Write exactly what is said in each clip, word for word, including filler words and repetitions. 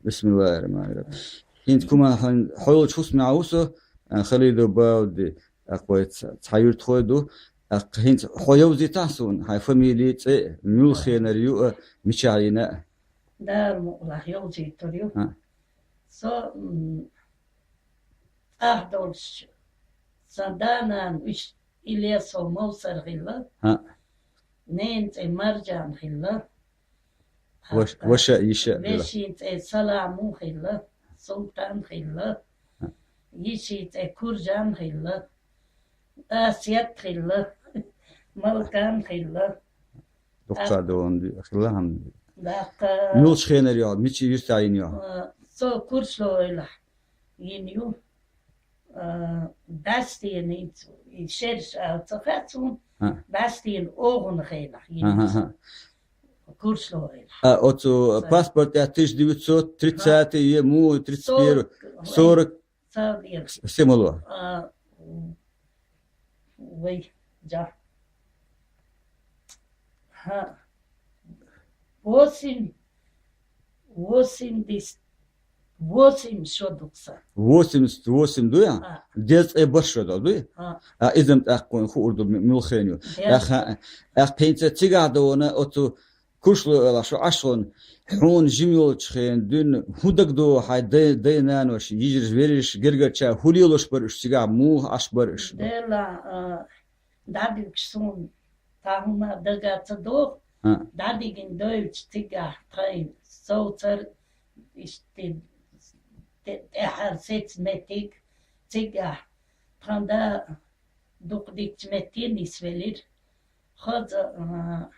Бисмиллахир-рахманир-рахим. ХӀинца куман хьо-, хьоьлча хӀусамехь ву со, а, Халидов Бауди, а, кхой ца-, цхьа юьртахой ду. А, хӀинца хьо йовзийтахьа суна, хьайн фамили, цӀе, муьлххенара ю а, мичахь йина а. Дала мукъалахь йовзийтур ю. А. Со, м, тӀаьхьа долуш, сан да-нана уьш Илесов Мовсар хилла. А. Ненан цӀе Маржан хилла. Ваш-, ваша, йиша а хилла. Вешин цӀе Саламу хилла, Султан хилла, йишин цӀе Куржан хилла, Асет хилла, Малкан хилла. Дуккха а догӀун ди-, хилла хьан. ДӀаккха. Муьлхачу хенара йогӀу, мича юьртахь йина йогӀу? А, со Куршлойла йина ю. А, бӀаьстенан, и шераш ала ца хаьа суна, а, бӀаьстенан огӀан хенахь йина ю со. Куршлойла. А, оцу паспорт тӀехь тысяча девятьсот тридцатый е му тридцать первый, сорок. Сорок. Ца вер. С-, сема ло. А, вай, жа. Ха. Восемь, восемьдесят, восемь шо ду-кх сан. Восемьдесят восемь ду я? А. Дезткъе бархӀ шо ду, дуй? А. А, иза-м тӀаккха хуур ду м-, муьлххенара ю. Дезткъе. Аха, аха, хӀинца цигахь догӀу оцу Куршлойла шу Ӏаш хьуна, хьуна жима йолчу хенахь дуьйна хӀун дагадогӀу хьайн дай-, дай-нанош, йижарш, вежарш, гергарчара хӀун лелош бара уьш цигахь, муха Ӏаш бара уьш? Дела, а, дӀадуьгуш суна цхьа хӀума дага ца догӀу, а, дӀадигина девлча цигахь тхайн совцар, иштта, тӀе-, тӀаьхьара сеца меттиг, цигахь тхан да дукха дикачу метте нисвелира. Хаза, а,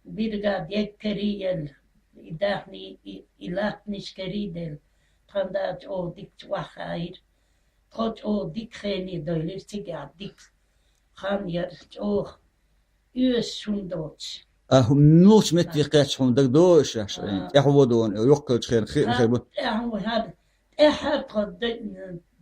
биргада егга карийелла, и даьхний, и, и латтанаш карийделла, тхан да чӀогӀа дикачу охьахаийра. Тхо чӀогӀа дика хене дойлира, цигахь дика хан яра чӀогӀа. Оьшуш хӀума доцуш. А, хӀу-, муьлхачу метте кхаьчча хьуна дагадогӀу уьш, а, тӀаьхьо догӀу, йоккхачу хенахь хиъна хир бу? ТӀаьхьо хӀара, тӀаьхьара тхо д-,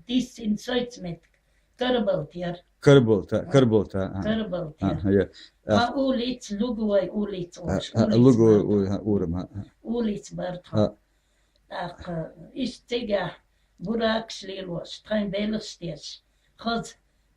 диссина соьца меттиг. Карабалта яра. Карабалта, а, Карабалта, а. Карабалта яра. А, я. А, улица, Луговой улица, а, улица, а, Луговой бара тхо. Улица, а, а. Улица бара тхо. А. ТӀаккха иштта цигахь буракаш лелош, тхайн белхаш деш, хаза,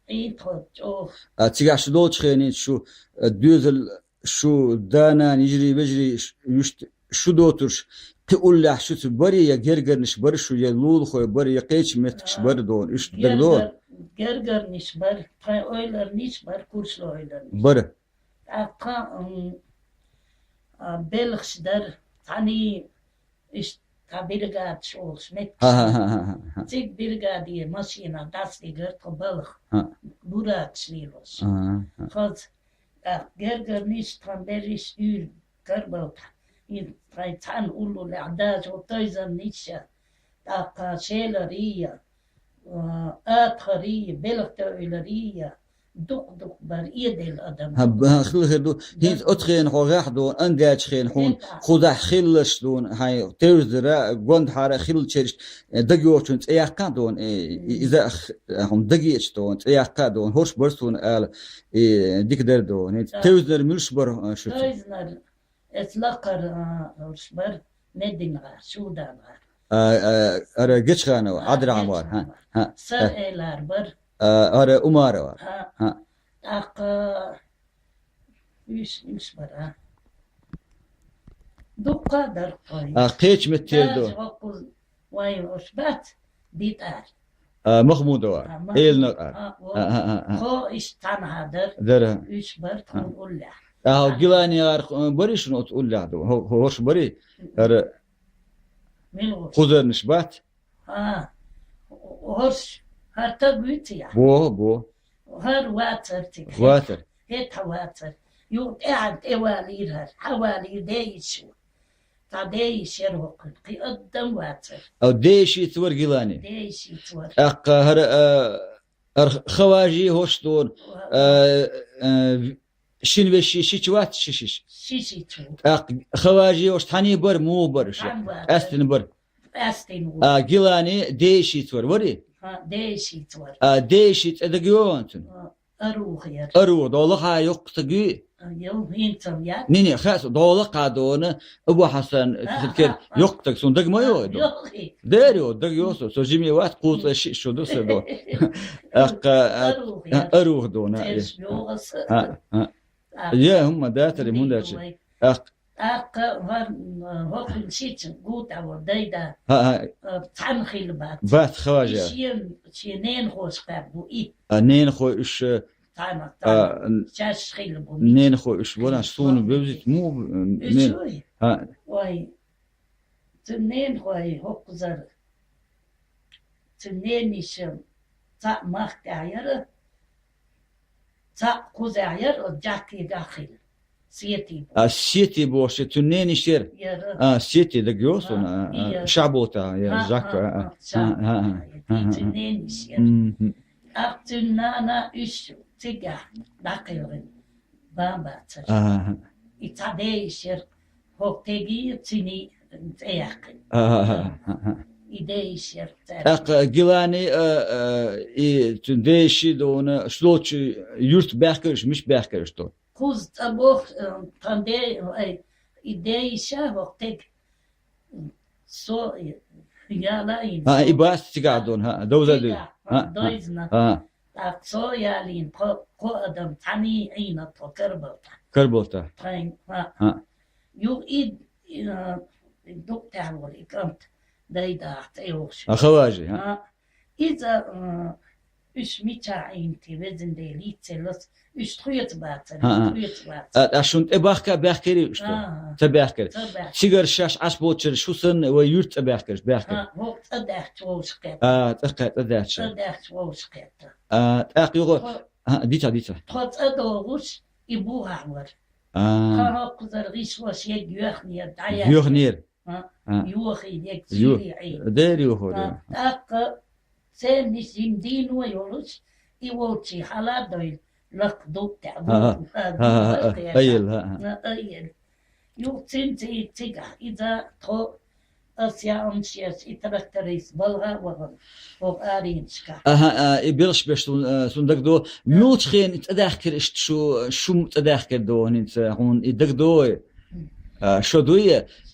Ӏин тхо чӀогӀа. А цигахь шу долчу хенахь шу, а, доьзал шу да-нана, йижарий, вежарий ш-, уьш шу доцурш, кхин уллехь шуьца бара, я гергарнаш бара шу, я лулахой бара, я кхечу меттигаш бара догӀу, уьш дагадогӀу? Гергар-, гергарнаш бара, тхайн ойларнаш бара, Куршлойла ойларнаш. Бара. ТӀаккха, м, а, белхаш дара, цхьаьний иштта бригадаш олуш меттигаш. Ха-ха-ха-ха. Цига бригаде машинах дӀасадигира тхо балха. Ха. Буракаш лелош. Ха-ха. Хаза, тӀаккха гергарнаш тхан берриш уьйр Карабалта. И тхайн цхьана уллулехь дажо тойзаннаш а, тӀаккха шеларий а, а, атхарий а, белхатойларий а, дукха-дукха бара, эделла адам. Ха, б-, ха, хила хир ду. ХӀинца оцу хенахь хьо гӀехь догӀу, ан даьчу хенахь хьуна, хӀинца хьо хьуна хилалаш догӀу, хьайн тевзара, гондахьара хиллачераш, э, дагайогӀучун цӀе яккха а догӀу, э, и-, иза а х-, хьуна дагайоьдуш догӀу, цӀе яккха а догӀу, хӀорш бара суна ала, э, дика дара догӀу. ХӀинца тевзанара муьлш бара, э, шуьца? Тевзанара. Эс лакхара, а, уьш бара, Медингара, Шуданара. А, а, ара Гечханова, а, Ӏабдрахьман вара, ха, Гечханова. Ха, Сар а. Элар бара. А, ара Умарова. Ха. Ха. ТӀаккха уьш, уьш бара. Дуккха а дара тхо. А, кхечу метте ду. Даже воккхуза вайн уьш бац, битӀар. А, Махмудова, а, Махмуд-, Элнакъара. А, вот. А, а, а, а. Тхо иштта цхьаьнахьа дара. Дара. Уьш бара тхуна уллехь. А, Гиланегара, э, барий шуна оцу уллехь ду? ХӀо-, хӀорш барий? ХӀара мила хӀорш? Кхузарнаш бац? А, хӀорш, хӀара таг вуьйцу я? Бо, бо. ХӀара вацара цига. Вацара. ХӀетахь вацара. Юха тӀаьхьа тӀевалийра хӀара. Хьавалийра ден йиша. Цхьа ден йиша яра хӀокхуьнан, кхин адам вацара. А, ден йишица вара Гилани? Ден йишица вара. ТӀаккха хӀара, а, хӀара Хаважи хӀорш дора, а, а, шина вешин шича вац ши шиша? Ши шиша ву. ТӀаккха Хаважи хӀорш цхьаьний бара, муха бара уьш? Цхьаьна бара. Къаьстина бара? Къаьстина ву. А, Гилани ден йишица вара, варий? Ха, ден йишица вара. А, ден йишин цӀе дагайогӀу цуьнан? Ха. Арух яр. Арух, долахьа йоккхатаг юй? Йо, хӀинцам яр. Не, не, хас, долахьа дона, Абу Хьасан, Ха, хилкер, ха, ха. Йоккхатаг, сона дага ма йо, Ха, йо. Йохи. Дер йо, дага йо, со, со жиме вац, кхузткъа ши шу ду, со до. Аккха, а, Арух а, яр. Арух дона, Церш е. Йогас. Ха, ха. А. Е, хӀумма датари, Ди хӀунда чи. Вай. Аккха. Аккха вар, м, хӀокхун шича гута вар, дайда. Ха, ха. Э, цхьан хил бац. Бац, хаважа. И шен, шен ненахоша кхаьб бу и. А, ненахой уьш, э, Цхьана, а, цхьана. Н-, Шаш хил бу. Ненахой уьш вара, Хил суна бу. Бевзит му, э, Уьш мен-, уй. Ха. Ой. Цу ненахой хӀокхузар. Цу нениш цхьа махкахь яра, цхьа кхузахь яра, оцу жаккхигахь хила. Сети бу. А, Сети бохуш, цу нениш яра? Яра. А, Сети дага йо сона, А, а, а, и яра. Шахьболта, я, А, Жак, а, а, а, а, Шахьболта, а, а, я, а, цу а, а. Нениш яра. Мгм. Ахь цуьнан нана уьш цигахь дӀакхелхина, бан бацара. Ага. И цхьа дайиш яра, хӀокху теги цуьнан цӀе яьккхина. Ага, ага, ага. И дайиш яра цаьрга. ТӀаккха Гилани, а, а, и цуьнан дайиши дона, шулолчу юьрта баьхкира уьш, мича баьхкира уьш тхо? Кхуза цӀа боху, а, тхан дей, ай, и дайиша хӀокху тега. Со, э, яла йина, А, со и бац цигахь дона, ха, довза дуй. Цигахь, Ха, ха, дойзна. Ха. ТӀаккха со ялийна, кхо, кхо адам цхьаьний Ӏийна тхо Карбалта. Карбалта. Тхайн, ха. Ха. Юха и, и, э, дукъ тӀехь волу и кӀант дайдахь тӀейогӀуш. А, хаважи, ха. Ха. Иза, э, уьш мичахь Ӏийна те, везан Дела, йицъеллас, уьш тхоьца бацара, ХӀаъ. тхоьца бацара. А, а шуна тӀе бахка баьхкирий уьш тхо? ХӀаъ. Ца баьхкира. Ца баьхкира. Цигара шаьш Ӏаш болчара шу санна вай юьрта цӀа баьхкираш, баьхкира. ХӀаъ, хӀокху цӀа даьхча вовшахкхетта. А, цӀа кхаьа, цӀа даьхча. ЦӀа даьхча вовшахкхетта. А, тӀаккха юха, Тхо, а, дийца, дийца. Тхо цӀа догӀуш, и бухахь вара. А. Тхан хӀокхузара гӀишлош ерг йоьхнера, дӀаяьхна. Йоьхнера. А, А. Йохий ерг Йо-, зуьйре Ӏийна. Дера йохур, А, йо. ТӀаккха Церниш жима дийно йолуш, и волчий хьала дойла, лакха дукъ тӀе А, а, вукху, а, а, а, а, а, айъелла, а, а. А, айъелла. Юха цуьнца и цигахь, иза тхо, ас яа амма шеш, и тракторист балха а вахана, хӀокху аренашкахь. Аха, а, и белхаш беш сун, а, сун дагадо, муьлхачу хенахь цӀа даьхкира иштта шу, шу цӀа даьхкира доху хӀинца, хьуна и дагадой? А, шо дуй,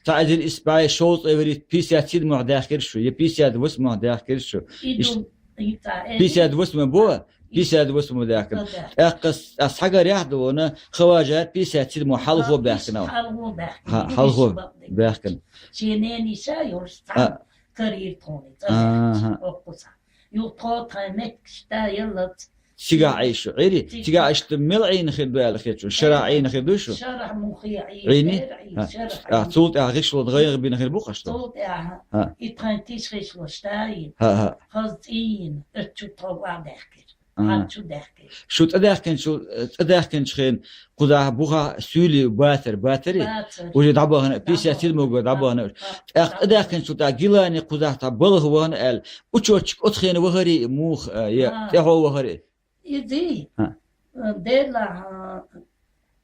цхьа эзар исс бӀе шовзткъе вуьрхӀитта, пятьдесят седьмохь даьхкира шу, я пятьдесят восьмохь даьхкира шу. И Иш-, ду, и цхьа э, пятьдесят восьмой бу, и пятьдесят восьмой даьхкина. АллахӀ. ТӀаккха ас, ас хьагарехь а дона, хаважа пятьдесят седьмохь хьалхо А, баьхкина. Хьалхо баьхкина. Ха, хьалхо баьхкина. Шен ненийша йолуш цхьа А. карийра тхуна, цӀа Аха. баьхкина, хӀокхуза. Юха тхо тхайн меттигаш тӀе яллалц. Цигахь Ӏийша, Ӏири, Ци- цигахь иштта мел Ӏийна хир ду аьлла хеташ, шарахь Ӏийна хир ду шу? Шарахь муха Ӏийна, Ӏийни? Эр Ӏийна, А, шарахь а, Ӏийна. Цул тӀаьхьа гӀишло дагайгӀа бина хир бу кхаш тхо? Цул тӀаьхьа. А. И тхайн тиша гӀишлош тӀаийна. ХӀа, хӀа. Хаза цӀийна, оцу чу тхо ван даьхкира. А. Хьан чу даьхкира. Шу тӀадаьхкинчул, тӀадаьхкинчу хен кхузахь бухахь суьйлий бацар, бацари? Бацар. Уже дӀабахана, пятьдесят седьмого дӀабахана. А, а, ТӀаккха а. тӀадаьхкинчул тӀаьхьа Гилани кхузахь цхьа балха вахана аьлла, учётчик оцу хенахь вахарий муха, а, я, А. тӀаьхьо вахарий? Изий? А. Делахь, а,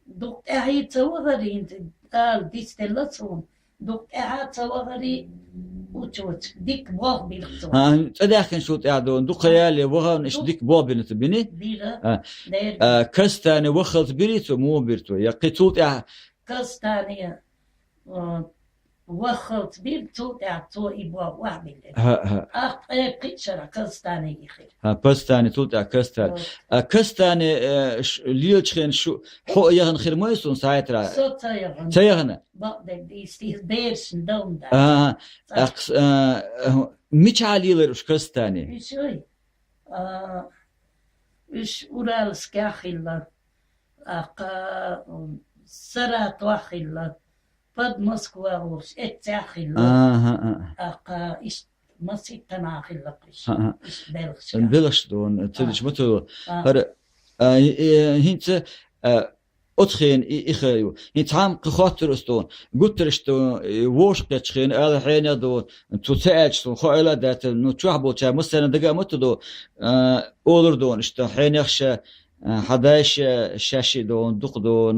дукха тӀаьхьа ца вахарий, ала дицделла суна. Дукха тӀаьхьа ца вахарий, учётчик, дика болх бира цо. А, тӀадаьхкинчул тӀаьхьа дона, дукха яле вахана, иштта Ду- дика болх бина ца бини? Бира. А, Дера. А, Кастане ваххалц бирий цо, муха бира цо? Я кхин цул тӀаьхьа? Кастане, а, ваххалц бира, цул тӀаьхьа цо и болх охьабиллира. ХӀа, хӀа. Ахь ткъе пхиъ шарахь Кастане йихира. ХӀа, Кастане, цул тӀаьхьа Кастане. Вот. А, Кастане, э, ш-, лелачу хен шу, хьо а яхана хир ма ю суна схьайтара? Со ца яхана. Ца яхана? Бакъдерг дийца, берашна дан дац. А, Ца- а, а, мичахь лелара уьш Кастане? Уьш ой, а, уьш Уральскехь хилла, а, кха, м, Саратовехь хилла, под Москва волуш, эццехь хилла. Аха, а. А, кха, иштта маситтана хилла кхуьш. А, а. Иштта белхаш. Белхаш дона, ца А. диш ма ца. А. ХӀара, а, и, и, хӀинца, а, Оцу хенахь и, и хир ю. ХӀинца цхьамма кхин хоттур ас тхуна. Гуттараш тхуна, и, вовшахкхетчу хенахь, ала хьенех ду, цу ца аьлча тхуна хоийла а дац, ну, чохь болчара массарна дага а ма ду, а, олур ду, иштта хьенех ша, а, хьан дайша, шаьш а ду, дукха ду,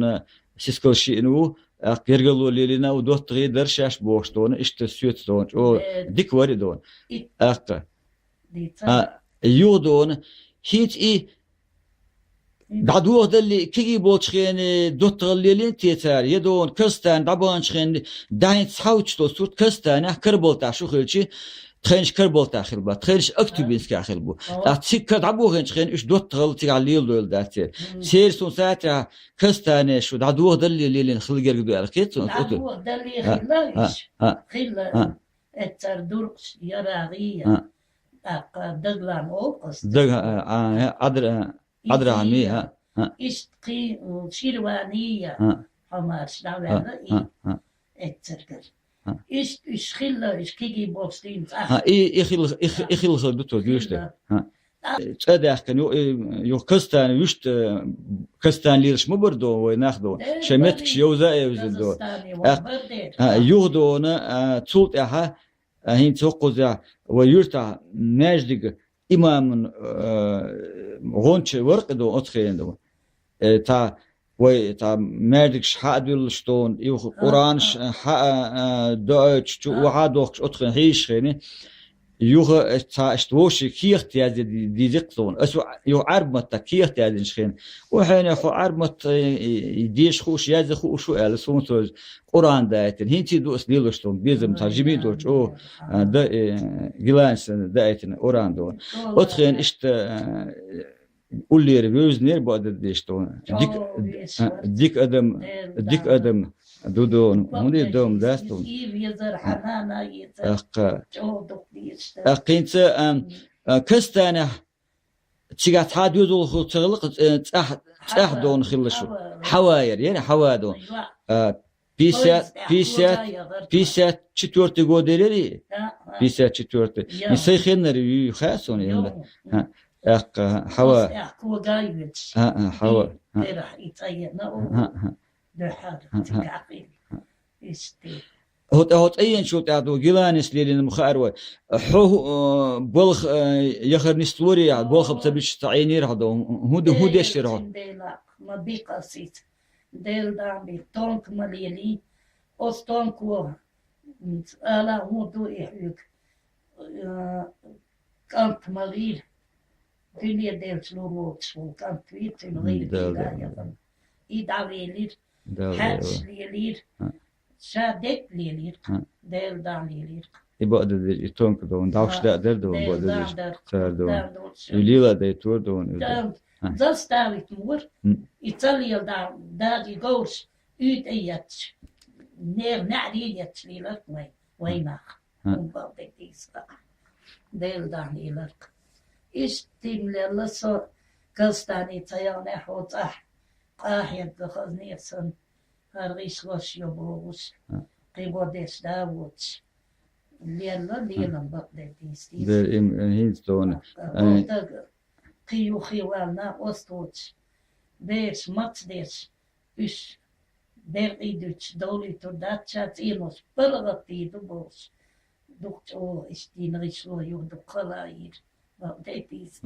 сискал шиъна ву, а, гергарло лелийна ву, доттагӀий дара шаьш бохуш ду, иштта соьца ду, чӀо Э, дика вари ду. и- ТӀаккха. Дийца. А, юха ду, хӀинца и ДӀадоха далли, кегий болчу хене доттагӀалла лелийна те цара, я дона Казахстане дӀабаханчу хене дӀахӀинца хьаьвча долу сурт Казахстанехь Карабалтехь шу хилчи, тхайнаш Карабалтехь хилла бац, тхайнаш Актюбинскехь хилла бу. ТӀаккха цига дӀабохийначу хене уьш доттагӀалла цигахь леладойла дац церан. Церан суна сацахь Казахстане шу дӀадоха далли лелийна хила герга ду аьлла хета суна. ДӀадоха далли хилла уьш. Хилла. Эццара Дуркъаш, Ярагъия. ТӀаккха Даглан олу-кх ас. Даг, а, а, а, Адра, а, Адрахан, а, а. Иштта кхин, м, Ширвания, а, хьо марш дӀаваьлла, а, и, а, а, эццаргара. А. Иштта уьш хилла, уьш кегий болуш дийна цӀахь. А, и, и хилла, и хи-, и хилла хила ду тхо дуьйш де. Хилла. А. ЦӀа даьхкина ю, и, юха Казахстане вуьшта, Казахстане лелаш ма бара дона вай нах дона. Э, шайн меттигаш йовза а йовзина дона. Казахстане вай бара дера. А, юха дона, а, цул тӀаьхьа, а, хӀинца хӀокхузахь вай юьртахь маьждиг имаман, а, гӀонча вара-кх дона оцу хенахь дона. Э, цхьа вай цхьа маьждигаш хьа а дуьллуш дона, юха Къуранаш хьа а, а, доуьйтуш, чу охьа а дохкуш, оцу хенахь хьийзаш хенахь, юха, э, цхьа иштта вовшийн кехат язъян ди-, дийзира-кх суна. Ас ю-, юха Ӏаьрба маттахь кехат яздинчу хенахь, о, хьенех хьо Ӏаьрба матта, э, э, деша хууш, язъян хууш ву аьлла, суна цо Къуръан даийтина. ХӀинций ду ас лелош суна безам, цхьа жимий долчу, о, а, да, э, Гиланис даийтина Къуръан дона. Оцу хенахь иштта, э, уллера вевзинера бакъдерг дийш дона. Дика, а, дика адам, дика адам ду дона. ХӀунда дона дац дона? Аккха. Аккха хӀинца, а, а, Казахстанехь цигахь цхьа доьзалхо ца хилла, э, цӀахь, цӀахь дона хилла шу. Хьава яра, яра Хьава дона. А, пятьдесят, пятьдесят, пятьдесят четвёртый год яра и? Пятьдесят четвёртый. И сайн хеннара ю, хаьа суна, ю. Аккха, Хьава. А, а, Хьава. А. Дуьхьал, цигахь хилла. Иштта. ХӀо тӀе-, хӀо тӀееначул тӀаьхьа ду Гиланис лелийна ма хаьара вай. Хьо, э, балха, э, яхар нислорий, балхам ца бича ца Ӏийнера хьо ду. ХӀун ду, хӀун деш яра хьо? Дела, ма бикъасица. Дела дами, тонк ма лелий. Оцу тонко, м, ала хӀун ду и хьоьга? Э, кӀант ма лийра. Дуьне делча лур волчу волу кӀант вийцина гӀийла гӀийла яхана. И дӀавелира. Хьаьрчаш лелийра. Ша дерг лелийра. Дела дан лелийра. И бакъдерг дерг, и тонка дона, дӀовш даа дара дона, бакъдерг дерг, цара дона. И лела дайтора дона, и дона. Заставить ма вара. И ца лела дан, даже говраш, уьйтӀа етташ. Нера неӀарий етташ леларх вай, вай нах. ХӀун бакъдерг дийца. Дела дан леларх. Иштта тим лелла со Казахстане ца яхнехь хьо цӀахь. Къахьегга хазне сан, хӀара гӀишлош йо бохуш, кхин гӀо деш да воцуш. Лелла, лелам бакъдерг дийца. Дера им, э, хӀинца дона. Ай. Даг кхин юххе вална оцу воцуш. Бераш маца деш, уьш беркъий дуьтуш, довлуьйтур дац ша цӀенош, паргӀат дийр ду бохуш. Дукха чӀогӀа иштта дина гӀишло ю, дукха хала йира. Бакъдерг дийца.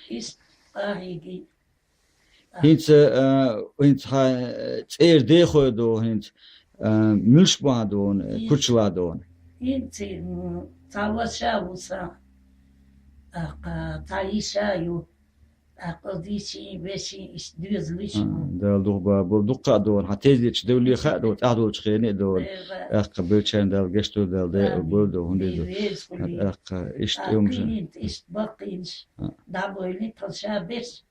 Иштта къахьеги. ХӀинца, а, хӀинца хьан, э, цӀера дехой ду, хӀинца, а, муьлш бахьа ду, э, курчалахь ду. ХӀинца, м, цхьа ваша ву сан, тӀаккха цхьа йиша ю, тӀаккха дийшин, вешин, иштта доьзалш бу. Дала дух ба, бу дуккха а ду, хьан тезлечу девлле хаа ду, тӀаьхьа долчу хене а ду. ТӀаккха белчарна Дала гечдо, Дала декъал бойла ду, хӀунда ду. ТӀаккха иштта уьмжа. Иштта баккхийнаш, дӀабойла тхан ша берш.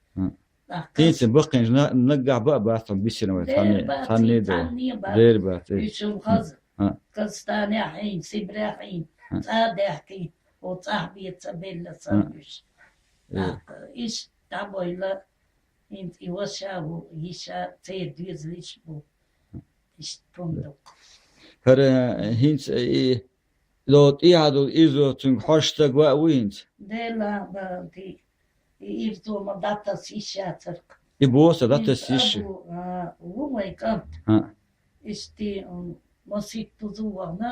ХӀинца баккхийнаш на-, наггахь баа бац хьуна бисина вай, цхьанне, цхьанне ду. Дера бац, э. Уьш хӀума хаза. Казахстанехь хьийна, Сибрехь хьийна, цӀа даьхкий, хӀо цӀахь беца белла сан уьш. Э. ТӀаккха иштта дӀабойла, хӀинца и ваша ву, йиша, церан доьзалш бу. Иштта хӀума ду. ХӀара хӀинца и Ло тӀехьа долу ирзо цуьнга хьожуш стаг ваа ву хӀинца? Дела бан ти, и ирзо ма дӀатаса йиш яцарх. И боса дӀатаса йиш? Абу, а, ву вайн кӀант. А. Ишти, м, масийтта тузу вахана,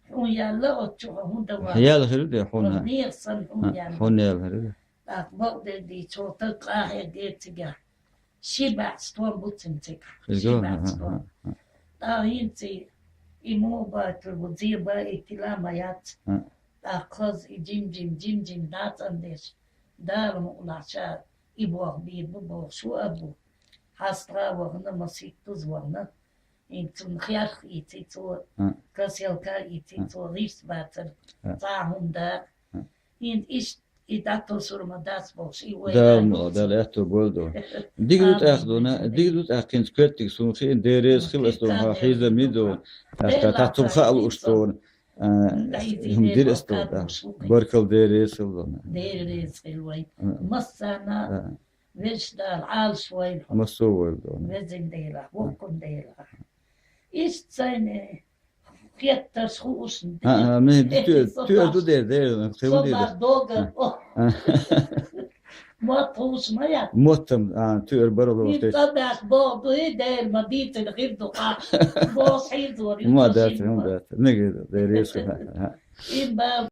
хьуна яьлла оцу чу хьо хӀунда вахана? Яьлла хир ду хьуна. Нехан санна хьуна яьлла. Хьуна яьлла хир ду. ТӀаккха бакъдерг дийцо, таг къахьегна дера цигахь. Ши баьцци тхом бу цуьнан цигахь. Ши баьцци тхом. ТӀаккха хӀинца и муха байтар бу, зен бан и тила ма яц. ТӀаккха хаза и жим-жим, жим-жим дӀа а цӀандеш, Дала мукъ лахь ша И боху бийр бу боху шу а бу. ХьастагӀа вахана, маситтуз вахана. Ин цунна херх ийци цо, А. Каселка ийци А. цо, гӀирс бацар, А. цӀа хӀума дакъа. А. Ин иш, и датто сур ма дац бохуш, и вай Дала ма, Дала аьтту болду. Дигду тӀаккха дуна, дигду тӀаккха хӀинца коьттиг суна хиъна, деррес хила ас дуна, хьийза ми дуна. ТӀаккха цум хаа лууш дуна. А, хӀума дира ас дуна. Баркал деррес хила дуна. Деррес хила вай. А. Массана. А. Веза Дала, Ӏалаш вайла хьо. Массо а вайла хьо. Везан Дела, воккхун Дела. Иштта сайна хеттарш хууш. А, а, ме, туьа, туьа ду дер, дер, кхин ду дер. Собар догар, о. А. Мотт хууш ма яц. Моттам, а, туьар бара ло. Ин тӀадаш богӀу ду, и дер ма дийцина хир ду, а. Бос хьийзор, ма дац, ма дац. Мега дер, ес, а. Ин ба